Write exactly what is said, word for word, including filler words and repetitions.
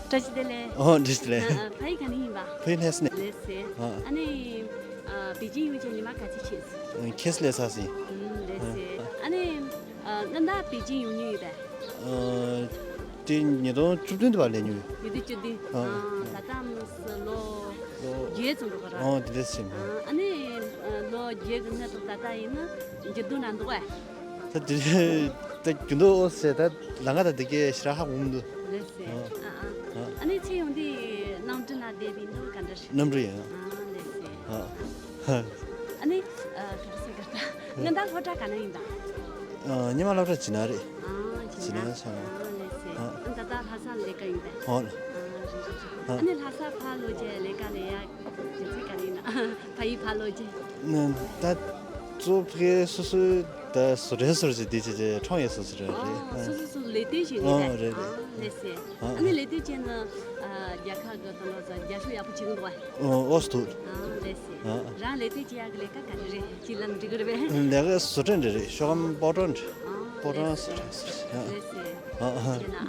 བཀྲ་ཤིས་བདེ་ལེགས། ཨོ་བཀྲ་ཤིས་བདེ་ལེགས། ཨ་ཨ་ཕ་ཡུལ་ག་ནས་ཡིན་པ། ཕ་ཡུལ་ལྷ་ས་ནས། ལྷ་ས། ཨ་ཨ་ནི་ཨ་པེ་ཅིང་ཡོང་བྱས་ཉི་མ་ག་ཚོད་ཕྱིན་སོང་། ཁྱེད་ལྷ་ས་ཟིན། ཨུམ་ལྷ་ས། ཨ་ནི་ཨ་སྔོན་ད་པེ་ཅིང་ཡོང་མྱོང་ཡོད་པས། ཨ་དེ་ཉིས་སྟོང་བཅུ་བདུན་དུ་བ་ལས་ཉོས། ཉིས་སྟོང་བཅུ་བདུན། ཨ་ཨ་ད་ལྟ་མི་སི་ལོ་ལོ་བརྒྱད་ཙམ་འགྲོ་གི་ར། ཨོ་དེ་འདྲ་ཞིག་མ། ཨ་ནི་ཨ་ལོ་བརྒྱད་ཀྱི་སྔོན་དུ་ད་ལྟ་ཡིན་ན་འགྱུར་ལྡོག་ན་འདུག་ཨ། ད་དེ་ད་རྒྱུན་དུ་ཨོ་ཟེར་ད་ལམ་ཁ་ད་དེ་གའི་ཞེ་དྲག་ཧ་གོ་མི་འདུག་ལགས་སེ། ཨ་ཨ་ཨ། ཨ་ནི་ཚེ་ཡོང་དུས་གནམ་གྲུ་ན་བསྡད་པའི་འདུག་ག་འདྲ་རེད། གནམ་གྲུ་ཡིན། ཨ་ལགས་སེ། ཨ་ཨ་ནི་ཨ་ག་རེ་ཟེར་ག་ད་སྔོན་ད་སློབ་གྲྭ་ག་ན་ཡིན་ད། ཨ་སྔོན་མ་སློབ་གྲྭ་བྱེད་ན་རེད། ཨ་བྱེད་ན་ཆགས། ཨ་ལགས་སེ། ཨ་ད་ལྟ་ལྷ་ས་ལས་ཀ་ཡིན་ད། ཨོ་ཨ་རེད་རེད་རེད། ཨ་ཨ་ནི་ལྷ་ས་ཕར་ལོག་རྗེས་ལས་ཀ་ལས་ཡག་རྒྱུ་མཚན་ག་རེ་ཡིན་ན་ཕ་ཡུལ་ཕར་ལོག་རྗེས། ད་གཙོ་ཕལ་སོ་སོའི་ད་བཟོ་གྲྭའི་སོར་ཞིག་འདི་བྱས་རྗེས་ཁྲོམ་ཡས་སོ་སོ་རེད། ཨོ་སོ་སོ་སོ་ལས་དོན་བྱེད་ནི་ཨོ་རེད། རེད་རེད། ཨ་ལགས་སེ། ཨ་ཨ་ནི་ལས་དོན་བྱས་ན་ཨ་རྒྱལ་ཁབ་གི་དང་ལོ་ཙཱ་རྒྱལ་ཤོག་ཡག་པོ་བྱེད་ཀྱི་འདུག་ཨ། ཨོ་ཨོ་སྟུ། ཨ་ལགས་སེ། ཨ་རང་ལས་དོན་བྱེད་ཡག་གི་ལས་ཀ་ག་རེ་རེད་ཅིག་ལབ་འགྲིག་གི་རེད་པས། ལས་ཀ་བཟོ་གྲྭ་འདྲ་རེད། ཤོག་སྒམ་སྤོ་ཊོན་འདྲ། ཨ་སྤོ་ཊོན་ལགས་སེ། བཟོ་གྲྭ་ཟེར། ཨ་ལགས་སེ། ཨ་ཨ་བྱས་ན།